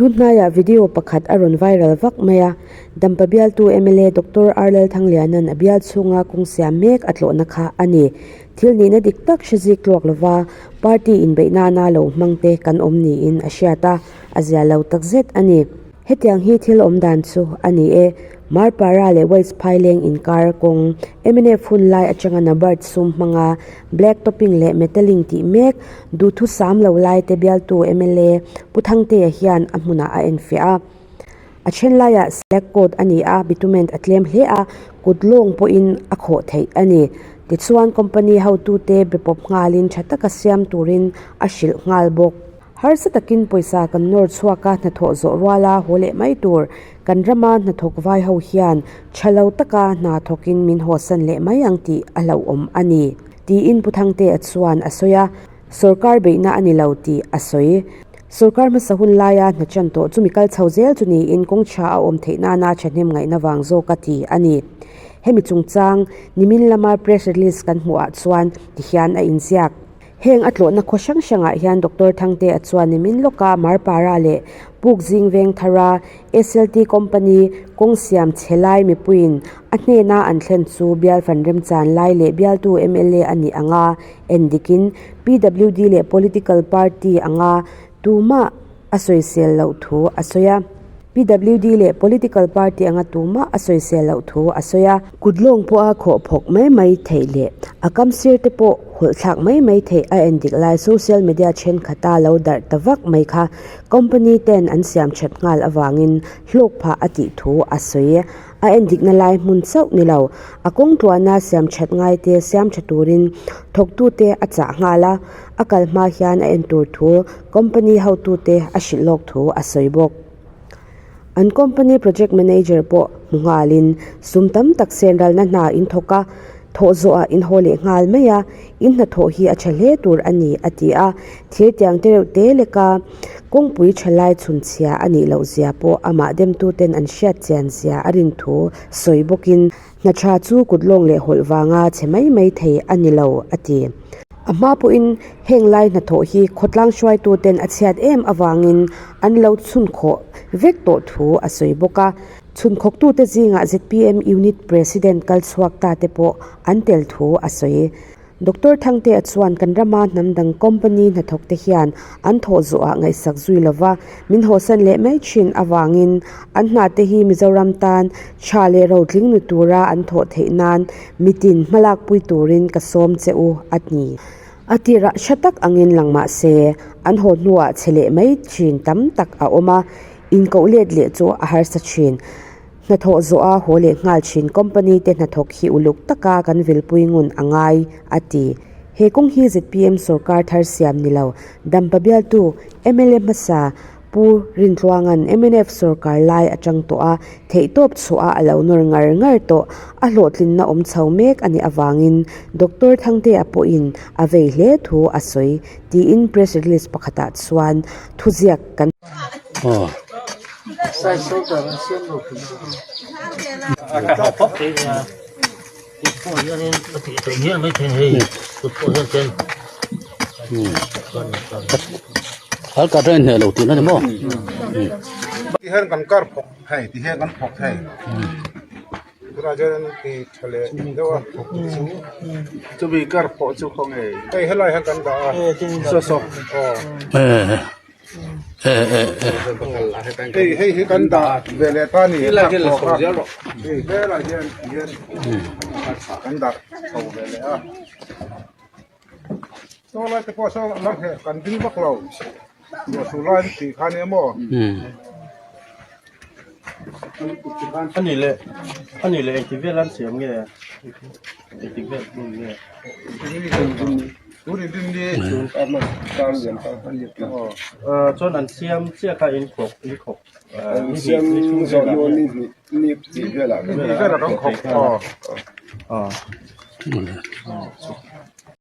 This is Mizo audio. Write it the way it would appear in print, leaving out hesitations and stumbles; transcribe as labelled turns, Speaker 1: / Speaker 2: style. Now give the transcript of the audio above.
Speaker 1: Tun hnaiah video pakhat a rawn viral vak mai a, Dampa bialtu mla Doctor R Lalthangliana'n a bial chhunga kawng siam mek a tlawhna kha a ni. Thil nihna dik tak hre zik tluak lova party inbeih nana lo hmang te kan awm niin a hriat a, a zia lo takzet a ni. Hetiang hi thil awm dan chu a ni e. Marpara leh West Phaileng inkar kawng mnf hun lai atanga Nabard sum hmanga black topping leh metalling tih mek duhthusam lo lai te bialtu mla Pu Thangtea hian a hmunah a enfiah a. A then laiah slag coat a ni a, bitumen a tlem hle a, kut lawng pawhin a khawh theih a ni. Tichuan company hotute be pawp nghalin tha taka siam turin a hrilh nghal bawk. Harsa takin pawisa kan nawr chhuak a, hnathawh zawh ruala haw leh mai tur. Kan rama hnathawk vai ho hian tha lo taka hna thawkin min hawsan leh mai ang tih a hlauhawm a ni, tiin Pu Thangtea chuan a sawi a. Sorkar beihna a ni lo tih a sawi. Sorkar hmasa hun laia hna chan tawh chumi kal chho zel chu niin kawng tha a awm theih nana thahnem ngaihna vang zawk a ti a ni. Hemi chungchang nimin lama press release kan hmuhah chuan tihian a inziak. Heng a tlawhna khaw hrang hrangah hian Doctor Thangtea chuan nimin lawka Marpara leh Pukzing Vengthara SLT Company kawng siam chhe lai mipuiin a hnena an thlen chu bial fan remchan lai leh bialtu mla a nih anga endikin PWD leh Political Party anga tumah a sawisel loh thu a sawi a. PWD leh Political Party anga tumah a sawisel loh thu a sawi a. Kut lawng pawha khawh phawk mai mai theih leh a kam sir te pawh hawlh thlak mai mai theih a endik lai social media thenkhat a lo darh ta vak mai kha company ten an siam that nghal avangin hlawk phah a tih thu a sawi. A endikna lai hmun chauh ni lo, a kawng tluana siam that ngai te siam tha turin thawktute a chah nghal a, a kal hma hian a en tur thu company hotute a hrilh lawk thu a sawi bawk. An company project manager pawh hmu nghalin sum tam tak sen ralna hna in thawk a, thawh zawhah in haw leh nghal mai a, in hnathawh hi a tha hle tur a ni a ti a, thir tiang te reuh te leka kawngpui tha lai chhunchhia a nih loh zia pawh amah demtuten an hriat chian zia a rin thu sawi bawkin hna tha chu kut lawng leh hawlh vanga chhe mai mai thei a ni lo a ti. A hma pawhin heng lai hnathawh hi khawtlang hruaituten a chhiat em avangin an lo chhunkhawh vek tawh thu a sawi bawk a. Chhunkhawktute zingah zpm Unit President kal chhuak ta te pawh an tel thu a sawi. Doctor Thangtea chuan kan rama hnam dang company hnathawk te hian an thawh zawhah ngaihsak zui lova min hawsan leh mai thin avangin an hna te hi Mizoram tan tha leh rotling ni tura an thawh theih nan mitin hmalakpui turin ka sawm che u a ni. A tirah hra tak angin lang mah se an haw hnuah chhe leh mai thin tam tak a awm a. Inkoh let leh chu a harsa thin. Hnathawh zawha haw leh nghal thin company te hnathawk hi uluk taka kan vilpui ngun a ngai, a ti. He kawng hi zpm sorkar thar siam ni lo, Dampa bialtu mla hmasa Pu Rintluanga'n mnf sorkar lai atang tawh a, theihtawp chhuah a lo nawr ngar ngar tawh. A hlawhtlinna awm chho mek a nih avangin Doctor Thangtea pawhin a vei hle thu a sawi, tiin press release pakhatah chuan thuziak kan
Speaker 2: Ti hian kan kar phawk thei ti hian kan phawk thei tunah chuan an ti tha leh deuh a chumi kar phawh chu khawnge hei helai hian kan dah a saw saw aw. Hei hei hi kan dah ve leh ta a ni hei helai hian hian kan dah chho ve leh a saw lai te pawh saw la hneh kan ding vak lo ruah sur lai an tih kha nia maw.
Speaker 3: Ani leh ani leh engti vel an siam nge engti vel hmun nge. Chuan an siam chiah kha in khawk in khawk ni hnih velah.